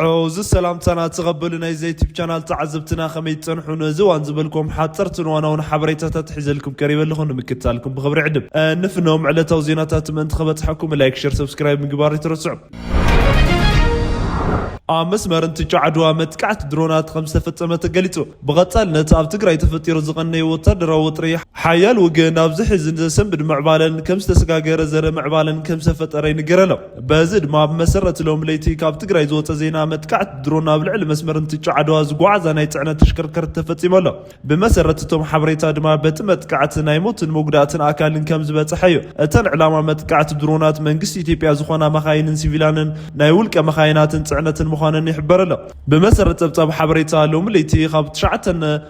ሕዚ ሰላምታና ተቐበሉ ናይ ዘይ ዩቱብ ቻናል ተዓዘብትና፣ ከመይ ትጸንሑ? ነዚ እዋን ዝበልኩም ሓጸርትን ዋናውን ሓበሬታታት ሒዘልኩም ቀሪበ ኣለኹ፣ ንምክትታልኩም ብኽብሪ ዕድም። እ፣ ንፍኖም ዕለታዊ ዜናታት ምእንቲ ከበጽሐኩም ላይክ፣ ሸር፣ ሰብስክራይብ ምግባር ይትረስዑ። ኣብ መስመር እንትጮ ዓድዋ መጥቃዕቲ ድሮናት ከም ዝተፈጸመ ተገሊጹ። ብቐጻልነት ኣብ ትግራይ ተፈጢሩ ዝቐነየ ወታደራዊ ወጥሪ ሓያል ውግእ ናብ ዝሕዝን ዘሰንብድ ምዕባለን ከም ዝተሰጋገረ ዘረ ምዕባለን ከም ዝተፈጠረ ይንገር ኣሎ። በዚ ድማ ብመሰረት ሎም ለይቲ ካብ ትግራይ ዝወፀ ዜና መጥቃዕቲ ድሮን ኣብ ልዕሊ መስመር እንትጮ ዓድዋ ዝጓዓዛ ናይ ፅዕነት ተሽከርከርቲ ተፈጺሙ ኣሎ። ብመሰረት እቶም ሓበሬታ ድማ በቲ መጥቃዕቲ ናይ ሞትን መጉዳእትን ኣካልን ከም ዝበፅሐ እዩ። እተን ዕላማ መጥቃዕቲ ድሮናት መንግስቲ ኢትዮጵያ ዝኾና መኻይንን ሲቪላንን ናይ ውልቀ መኻይናትን ፅዕነትን ምዃነን ይሕበር ኣሎ። ብመሰረት ጸብጻብ ሓበሬታ ሎም ለይቲ ካብ ትሽዓተ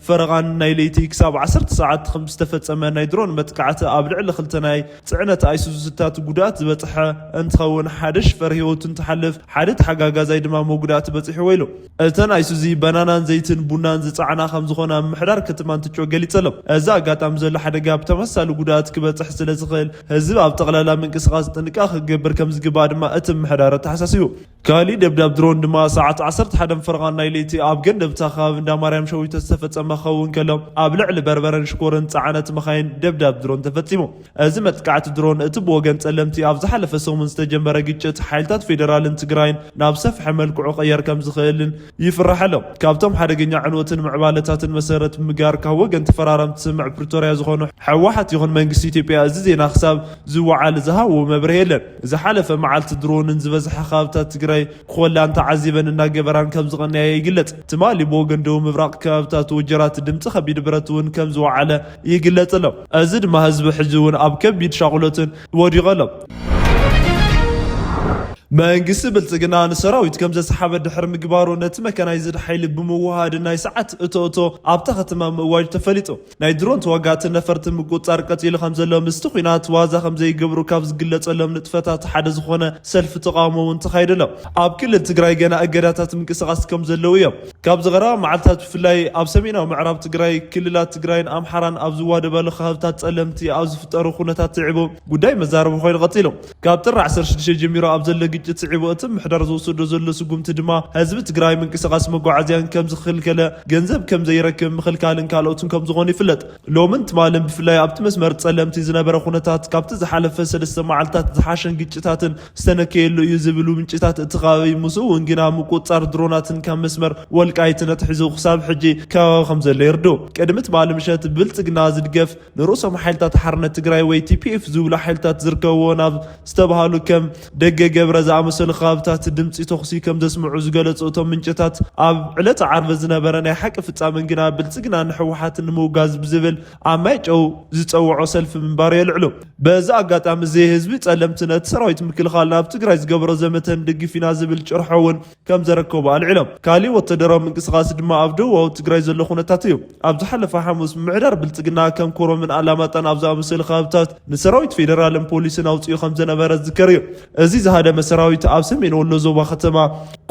ፈረቓን ናይ ለይቲ ክሳብ ዓሰርተ ሰዓት ከም ዝተፈጸመ ናይ ድሮን መጥቃዕቲ ኣብ ልዕሊ ክልተ ናይ ጽዕነት ኣይሱዙታት ጉድኣት ዝበጽሐ እንትኸውን፣ ሓደ ሽፈር ህይወቱ እንትሓልፍ፣ ሓደ ተሓጋጋዛይ ድማ መጉዳእቲ በጺሕዎ ኢሉ። እተን ኣይሱዚ በናናን ዘይትን ቡናን ዝጸዓና ከም ዝኾና ምምሕዳር ከተማ እንትጮ ገሊጸ ኣሎ። እዚ ኣጋጣሚ ዘሎ ሓደጋ ብተመሳሳሊ ጉድኣት ክበጽሕ ስለ ዝኽእል፣ ህዝቢ ኣብ ጠቕላላ ምንቅስቓስ ጥንቃቐ ክገብር ከም ዝግባእ ድማ እቲ ምምሕዳር ኣተሓሳሲቡ። ካሊእ ደብዳብ ድሮን ድማ ሰዓት ዓሰርተ ሓደ ፈረቓን ናይ ለይቲ ኣብ ገንደብታ ከባቢ እንዳ ማርያም ሸዊቶ ዝተፈጸመ ክኸውን ከሎ፣ ኣብ ልዕሊ በርበረን ሽኮርን ጸዓነት መኻይን ደብዳብ ድሮን ተፈጺሙ። እዚ መጥቃዕቲ ድሮን እቲ ብወገን ጸለምቲ ኣብ ዝሓለፈ ሰሙን ዝተጀመረ ግጭት ሓይልታት ፌደራልን ትግራይን ናብ ሰፍሐ መልክዑ ቀየር ከም ዝኽእልን ይፍራሕ ኣሎ። ካብቶም ሓደገኛ ዕንወትን ምዕባለታትን መሰረት ብምግባር ካብ ወገን ተፈራረምቲ ስምምዕ ፕሪቶርያ ዝኾኑ ህወሓት ይኹን መንግስቲ ኢትዮጵያ እዚ ዜና ክሳብ ዝወዓል ዝሃብዎ መብርሂ የለን። ዝሓለፈ መዓልቲ ድሮንን ዝበዝሐ ከባብታት ትግራይ ክኾላን ተዓዚበን እናገበራን ከም ዝቐነያ ይግለጽ። ትማሊ ብወገን ደቡብ ምብራቕ ከባብታት ወጀራት ድምፂ ከቢድ ብረት እውን ከም ዝወዓለ ይግለጽ ኣሎ። እዚ ድማ ህዝቢ ሕጂ እውን ኣብ ከቢድ ሻቕሎትን ወዲቑ ኣሎ። መንግስቲ ብልጽግና ንሰራዊት ከም ዘስሓበ ድሕሪ ምግባሩ፣ ነቲ መካናይዝድ ሓይሊ ብምውሃድ ናይ ሰዓት እቶ እቶ ኣብታ ከተማ ምእዋጅ ተፈሊጡ። ናይ ድሮን ተዋጋእትን ነፈርትን ምቁጽጻር ቀጺሉ ከም ዘሎ፣ ምስቲ ኲናት ዋዛ ከም ዘይገብሩ ካብ ዝግለጸሎም ንጥፈታት ሓደ ዝኾነ ሰልፊ ተቓውሞ እውን ተኻይዱ ኣሎ። ኣብ ክልል ትግራይ ገና እገዳታት ምንቅስቓስ ከም ዘለዉ እዮም። ካብዚ ቀረባ መዓልታት ብፍላይ ኣብ ሰሜናዊ ምዕራብ ትግራይ፣ ክልላት ትግራይን ኣምሓራን ኣብ ዝዋደባሉ ከባብታት ጸለምቲ ኣብ ዝፍጠሩ ኩነታት ስዒቡ ጉዳይ መዛረቢ ኮይኑ ቀጺሉ። ካብ ጥሪ ዓሰርተ ሽዱሽተ ጀሚሩ ኣብ ዘሎ ግጭት ስዒቡ እቲ ምምሕዳር ዝወሰዶ ዘሎ ስጉምቲ ድማ ህዝቢ ትግራይ ምንቅስቓስ መጓዓዝያን ከም ዝኽልከለ፣ ገንዘብ ከም ዘይረክብ ምኽልካልን ካልኦትን ከም ዝኾኑ ይፍለጥ። ሎምን ትማልን ብፍላይ ኣብቲ መስመር ጸለምቲ ዝነበረ ኩነታት ካብቲ ዝሓለፈ ሰለስተ መዓልታት ዝሓሸን ግጭታትን ዝተነከየሉ እዩ ዝብሉ ምንጭታት እቲ ከባቢ፣ ምስኡ እውን ግና ምቁጽጻር ድሮናትን ካብ መስመር ወልቃይትን ኣትሒዙ ክሳብ ሕጂ ከባቢ ከም ዘሎ የርድኡ። ቅድሚ ትማሊ ምሸት ብልጽግና ዝድገፍ ንርእሶም ሓይልታት ሓርነት ትግራይ ወይ ቲ ፒ ኤፍ ዝብሉ ሓይልታት ዝርከብዎ ናብ ዝተባሃሉ ከም ደገ ገብረ ዝኣመሰሉ ከባብታት ድምፂ ተኹሲ ከም ዘስምዑ ዝገለጹ እቶም ምንጭታት፣ ኣብ ዕለተ ዓርቢ ዝነበረ ናይ ሓቂ ፍጻመን ግና ብልጽግና ንህወሓት ንምውጋዝ ብዝብል ኣብ ማይ ጨው ዝጸውዖ ሰልፊ ምንባሩ የልዕሉ። በዚ ኣጋጣሚ እዚ ህዝቢ ጸለምቲ ነቲ ሰራዊት ምክልኻል ናብ ትግራይ ዝገበሮ ዘመተ ንድግፍ ኢና ዝብል ጭርሖ እውን ከም ዘረከቡ ኣልዒሎም። ካሊእ ወታደራዊ ምንቅስቓስ ድማ ኣብ ደቡባዊ ትግራይ ዘሎ ኩነታት እዩ። ኣብ ዝሓለፈ ሓሙስ ምምሕዳር ብልጽግና ከም ኮረምን ኣላማጣን ኣብ ዝኣመሰሉ ከባብታት ንሰራዊት ፌደራልን ፖሊስን ኣውፂኡ ከም ዘነበረ ዝዝከር እዩ። እዚ ዝሃደመ ሰራዊት ኣብ ሰሜን ወሎ ዞባ ከተማ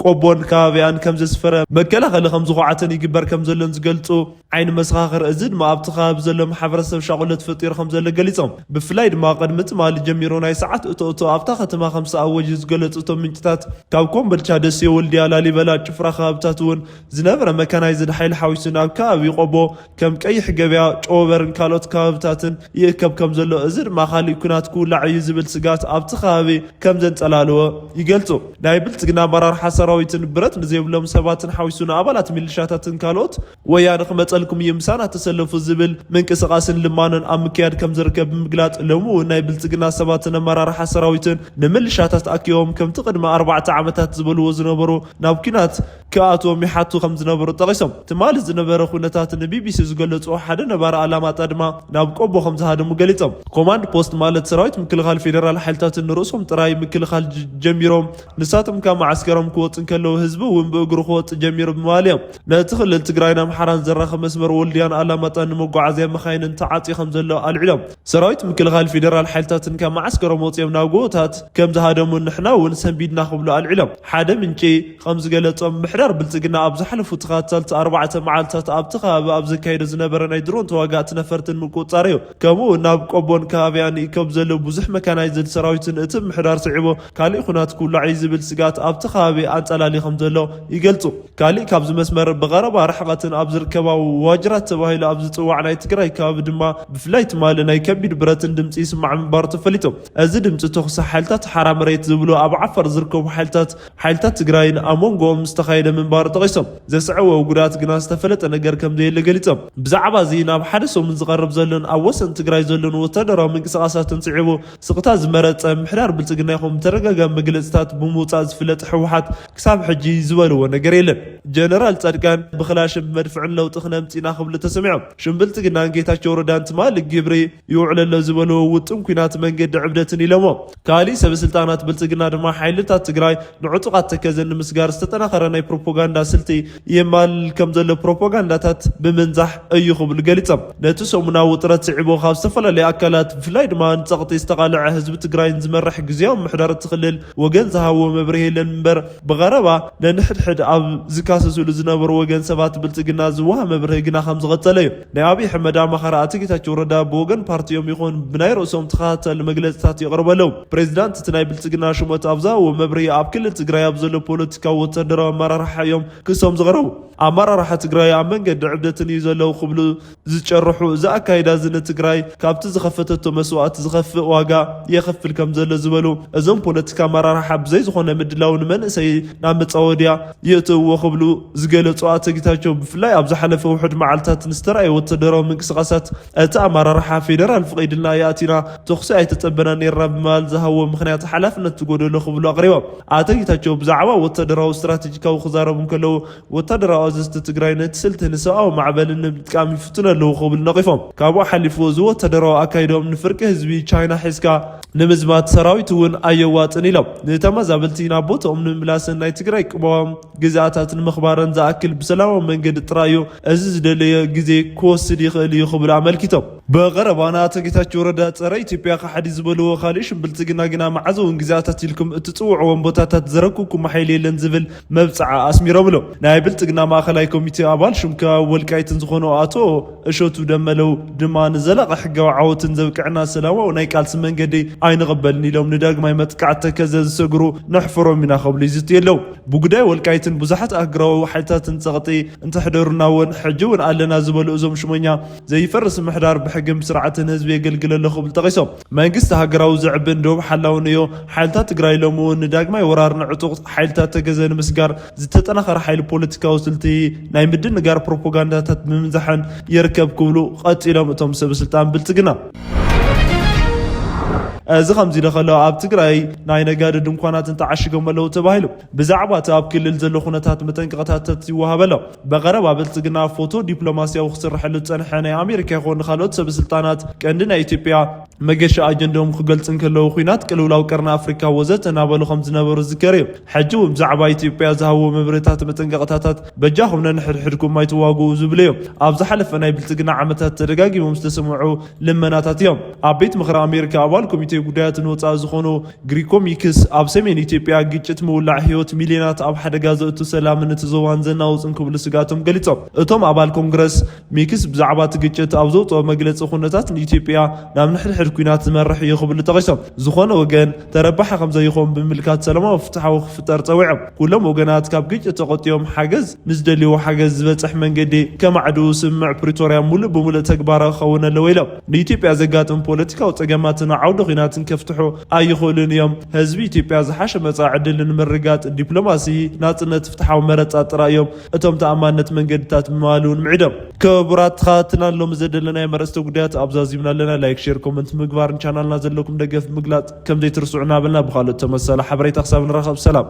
ቆቦን ከባቢኣን ከም ዘስፈረ፣ መከላኸሊ ከም ዝኹዓተን ይግበር ከም ዘሎን ዝገልጹ ዓይኒ መሰኻኽር፣ እዚ ድማ ኣብቲ ከባቢ ዘሎ ማሕበረሰብ ሻቕሎት ፈጢሩ ከም ዘሎ ገሊጾም። ብፍላይ ድማ ቅድሚ ትማሊ ጀሚሩ ናይ ሰዓት እቶ እቶ ኣብታ ከተማ ከም ዝኣወጀ ዝገለጹ እቶም ምንጭታት፣ ካብ ኮምቦልቻ፣ ደሴ፣ ወልድያ፣ ላሊበላ፣ ጭፍራ ከባብታት እውን ዝነበረ መካናይዝድ ሓይሊ ሓዊሱ ናብ ከባቢ ቆቦ ከም ቀይሕ ገበያ፣ ጨወበርን ካልኦት ከባብታትን ይእከብ ከም ዘሎ፣ እዚ ድማ ካሊእ ኲናት ክውላዕ እዩ ዝብል ስጋት ኣብቲ ከባቢ ከም ዘንጸላለወ ይገልጹ። ናይ ብልጽግና ኣመራርሓ ሰራዊትን ብረት ንዘይብሎም ሰባትን ሓዊሱ ንኣባላት ሚሊሻታትን ካልኦት ወያነ ክመጸልኩም እዩ ምሳና ተሰለፉ ዝብል ምንቅስቓስን ልማኖን ኣብ ምክያድ ከም ዝርከብ ብምግላጽ፣ ሎሚ እውን ናይ ብልጽግና ሰባትን ኣመራርሓ ሰራዊትን ንምልሻታት ኣኪቦም ከምቲ ቅድሚ ኣርባዕተ ዓመታት ዝበልዎ ዝነበሩ ናብ ኲናት ክኣትዎም ይሓቱ ከም ዝነበሩ ጠቒሶም። ትማሊ ዝነበረ ኩነታት ንቢቢሲ ዝገለጹ ሓደ ነባሪ ኣላማጣ ድማ ናብ ቆቦ ከም ዝሃደሙ ገሊጾም። ኮማንድ ፖስት ማለት ሰራዊት ምክልኻል ፌደራል ሓይልታትን ንርእሶም ጥራይ ምክልኻል ጀ-፣ ጀሚሮም፣ ንሳቶም ካብ መዓስከሮም ክወጹ እንከለዉ ህዝቢ እውን ብእግሩ ክወጽእ ጀሚሩ ብምባል እዮም ነቲ ክልል ትግራይን ኣምሓራን ዘራኽብ መስመር ወልድያን ኣላማጣን ንመጓዓዝያ መኻይንን ተዓጽዩ ከም ዘሎ ኣልዒሎም። ሰራዊት ምክልኻል ፌደራል ሓይልታትን ካብ መዓስከሮም ወጺኦም ናብ ጎቦታት ከም ዝሃደሙን ንሕና እውን ሰንቢድና ክብሉ ኣልዒሎም። ሓደ ምንጪ ከም ዝገለጾም፣ ምሕዳር ብልጽግና ኣብ ዝሓለፉ ተኸታተልቲ ኣርባዕተ መዓልታት ኣብቲ ከባቢ ኣብ ዘካየዶ ዝነበረ ናይ ድሮን ተዋጋእቲ ነፈርትን ምቁጽጻር እዩ። ከምኡ እውን ናብ ቆቦን ከባቢያን ይእከብ ዘሎ ብዙሕ መካናይዝድ ሰራዊትን እቲ ምሕዳር ስዒቡ ካሊእ ኩናት ክውላዕ እዩ ዝብል ስጋት ኣብቲ ከባቢ ኣንጸላሊ ከም ዘሎ ይገልጹ። ካሊእ ካብዚ መስመር ብቐረባ ርሕቐትን ኣብ ዝርከባ ዋጅራት ተባሂሉ ኣብ ዝጽዋዕ ናይ ትግራይ ከባቢ ድማ ብፍላይ ትማሊ ናይ ከቢድ ብረትን ድምፂ ይስማዕ ምንባሩ ተፈሊጡ። እዚ ድምፂ ተኹሲ ሓይልታት ሓራ መሬት ዝብሉ ኣብ ዓፋር ዝርከቡ ሓይልታት ሓይልታት ትግራይን ኣብ መንጎኦም ዝተኻየደ ምንባሩ ጠቒሶም፣ ዘስዐቦ ጉድኣት ግና ዝተፈለጠ ነገር ከም ዘየለ ገሊጾም። ብዛዕባ እዚ ናብ ሓደ ሰሙን ዝቐርብ ዘሎን ኣብ ወሰን ትግራይ ዘሎን ወታደራዊ ምንቅስቓሳትን ስዒቡ ስቕታ ዝመረጸ ምሕዳር ብልጽግና ይኹን ብተደጋጋሚ መግለጽታት ብምውጻእ ዝፍለጥ ህወሓት ክሳብ ሕጂ ዝበልዎ ነገር የለን። ጀነራል ጻድቃን ብክላሽን ብመድፍዕን ለውጢ ክነምጽእ ኢና ክብሉ ተሰሚዖም። ሽም ብልጽግናን ጌታቸው ረዳን ትማሊ ግብሪ ይውዕለሎ ዝበልዎ ውጥን ኲናት መንገዲ ዕብደትን ኢሎሞ። ካሊእ ሰበ ስልጣናት ብልጽግና ድማ ሓይልታት ትግራይ ንዕጡቓት ተከዘን ንምስጋር ዝተጠናኸረ ናይ ፕሮፓጋንዳ ስልቲ የማልል ከም ዘሎ ፕሮፓጋንዳታት ብምንዛሕ እዩ ክብሉ ገሊጾም። ነቲ ሰሙናዊ ውጥረት ስዒቡ ካብ ዝተፈላለዩ ኣካላት ብፍላይ ድማ ንጸቕጢ ዝተቓልዐ ህዝቢ ትግራይን ዝመርሕ ግዝያዊ ምሕዳር እቲ ክልል ወገን ዝሃብዎ መብርሂ የለን እምበር ብቐረባ ነንሕድሕድ ኣብ ዝካሰስሉ ዝነበሩ ወገን ሰባት ብልጽግና ዝወሃብ መብርሂ ግና ከም ዝቐጸለ እዩ። ናይ ኣብይ ኣሕመድ ኣማኻሪ ኣቶ ጌታቸው ረዳ ብወገን ፓርቲኦም ይኹን ብናይ ርእሶም ተኸታተሊ መግለጽታት የቕርቡ ኣለዉ። ፕሬዚዳንት እቲ ናይ ብልጽግና ሹመት ኣብ ዝሃብዎ መብርሂ ኣብ ክልል ትግራይ ኣብ ዘሎ ፖለቲካዊ ወታደራዊ ኣመራርሓ እዮም ክሶም ዝቐረቡ። ኣመራርሓ ትግራይ ኣብ መንገዲ ዕብደትን እዩ ዘለዉ ክብሉ ዝጨርሑ እዚ ኣካይዳ እዚ ንትግራይ ካብቲ ዝኸፈተቶ መስዋእቲ ዝኸፍእ ዋጋ የኸፍል ከም ዘሎ ዝበሉ እዞም ፖለቲካ ኣመራርሓ ብዘይ ዝኾነ ምድላው ንመንእሰይ ናብ መጻወድያ የእትውዎ ክብሉ ዝገለጹ ኣቶ ጌታቸው ብፍላይ ኣብ ዝሓለፈ ውሑድ መዓልታት ንዝተረኣየ ወታደራዊ ምንቅስቓሳት እቲ ኣመራርሓ ፌደራል ፍቒድልና ይኣቲና ተኹሲ ኣይተጸበና ነይርና ብምባል ዝሃብዎ ምኽንያት ሓላፍነት ዝጎደሎ ክብሉ ኣቕሪቦም። ኣቶ ጌታቸው ብዛዕባ ወታደራዊ ስትራቴጂካዊ ክዛረቡ እንከለዉ ወታደራዊ ኣዘዝቲ ትግራይ ነቲ ስልቲ ንሰብኣዊ ማዕበልን ንምጥቃም ይፍትኑ ኣለዉ ክብሉ ነቒፎም። ካብኡ ሓሊፉ እዚ ወታደራዊ ኣካይዶም ንፍርቂ ህዝቢ ቻይና ሒዝካ ንምዝማት ሰራዊት እውን ኣየዋጥን ኢሎም። ንተመዛበልቲ ናብ ቦታኦም ንምምላስን ናይ ትግራይ ቅዋም ግዝኣታት ንምኽባርን ዝኣክል ብሰላማዊ መንገዲ ጥራይ እዩ እዚ ዝደለዮ ግዜ ክወስድ ይኽእል እዩ ክብሉ ኣመልኪቶም። ብቐረባ ንኣቶ ጌታቸው ረዳ ጸረ ኢትዮጵያ ከሓዲ ዝበልዎ ካሊእ ሽም ብልጽግና ግና መዓዝ እውን ግዝኣታት ኢልኩም እትጽውዕዎም ቦታታት ዘረክብኩም ሓይሊ የለን ዝብል መብጽዓ ኣስሚሮምሉ። ናይ ብልጽግና ማእኸላይ ኮሚቴ ኣባል ሽምካ ወልቃይትን ዝኾኑ ኣቶ እሸቱ ደመለው ድማ ንዘላቒ ሕጋዊ ዓወትን ዘብቅዕና ሰላማዊ ናይ ቃልሲ መንገዲ ኣይንቕበልን ኢሎም ንዳግማይ መጥቃዕቲ ተከዘ ዝሰግሩ ነሕፍሮም ኢና ክብሉ ይዝትዩ ኣለዉ። ብጉዳይ ወልቃይትን ብዙሓት ኣህግራዊ ሓይልታትን ጸቕጢ እንተሕደሩና እውን ሕጂ እውን ኣለና ዝበሉ እዞም ሽሞኛ ዘይፈርስ ምሕዳር ብሕግን ብስርዓትን ህዝቢ የገልግል ኣሎ ክብሉ ጠቒሶም። መንግስቲ ሃገራዊ ዘዕብን ዶብ ሓላውን እዩ። ሓይልታት ትግራይ ሎሚ እውን ንዳግማይ ወራር ንዕጡቕ ሓይልታት ተገዘ ንምስጋር ዝተጠናኸረ ሓይሊ ፖለቲካዊ ስልቲ ናይ ምድንጋር ፕሮፓጋንዳታት ብምንዛሕን ይርከብ ክብሉ ቀጺሎም እቶም ሰበ ስልጣን ብልጽግና። እዚ ከምዚ ኢለ ከሎ ኣብ ትግራይ ናይ ነጋዶ ድንኳናት እንተዓሽጎም ኣለዉ ተባሂሉ። ብዛዕባ እቲ ኣብ ክልል ዘሎ ኩነታት መጠንቀቕታታት ይወሃብ ኣሎ። ብቐረባ ብልጽግና ፎቶ ዲፕሎማሲያዊ ክስርሐሉ ዝጸንሐ ናይ ኣሜሪካ ይኹን ካልኦት ሰበ ስልጣናት ቀንዲ ናይ ኢትዮጵያ መገሻ ኣጀንዳኦም ክገልጹ እንከለዉ ኲናት፣ ቅልውላው ቀርኒ ኣፍሪካ ወዘተ እናበሉ ከም ዝነበሩ ዝዝከር እዩ። ሕጂ እውን ብዛዕባ ኢትዮጵያ ዝሃብዎ መብርህታት መጠንቀቕታታት በጃኹም ነንሕድሕድኩም ኣይትዋግኡ ዝብሉ እዮም። ኣብ ዝሓለፈ ናይ ብልጽግና ዓመታት ተደጋጊሞም ዝተሰምዑ ልመናታት እዮም። ኣብ ቤት ምኽሪ ኣሜሪካ ኣባል ኮሚቴ ጉዳያትን ወፃኢ ዝኾኑ ግሪኮ ሚክስ ኣብ ሰሜን ኢትዮጵያ ግጭት ምውላዕ ህይወት ሚልዮናት ኣብ ሓደጋ ዘእቱ ሰላምን እቲ ዞባን ዘናውፅን ክብሉ ስጋቶም ገሊፆም። እቶም ኣባል ኮንግረስ ሚክስ ብዛዕባ እቲ ግጭት ኣብ ዘውፅኦ መግለፂ ኩነታት ንኢትዮጵያ ናብ ንሕድሕድ ኲናት ዝመርሕ እዩ ክብሉ ጠቒሶም። ዝኾነ ወገን ተረባሒ ከም ዘይኸውን ብምምልካት ሰላማዊ ፍትሓዊ ክፍጠር ፀዊዖም። ኩሎም ወገናት ካብ ግጭት ተቆጢቦም ሓገዝ ንዝደልይዎ ሓገዝ ዝበፅሕ መንገዲ ከማዕድኡ ስምምዕ ፕሪቶርያ ሙሉእ ብሙሉእ ተግባራዊ ክኸውን ኣለዎ ኢሎም። ንኢትዮጵያ ዘጋጥም ፖለቲካዊ ፀገማትን ዓውደ ኲናትን ከፍትሑ ኣይኽእሉን እዮም። ህዝቢ ኢትዮጵያ ዝሓሸ መጻኢ ዕድል ንምርጋጥ ዲፕሎማሲ፣ ናጽነት፣ ፍትሓዊ መረጻ ጥራይ እዮም እቶም ተኣማንነት መንገድታት ብምባል እውን ምዒዶም። ክቡራት ተኸታተልና ሎሚ ዘደለናዮ መረፅቲ ጉዳያት ኣብዛ ዚብና ኣለና። ላይክ፣ ሼር፣ ኮመንት ምግባርን ቻናልና ዘለኩም ደገፍ ምግላፅ ከም ዘይትርስዑ እናበልና ብኻልኦት ተመሳሳሊ ሓበሬታ ክሳብ ንራኸብ ሰላም።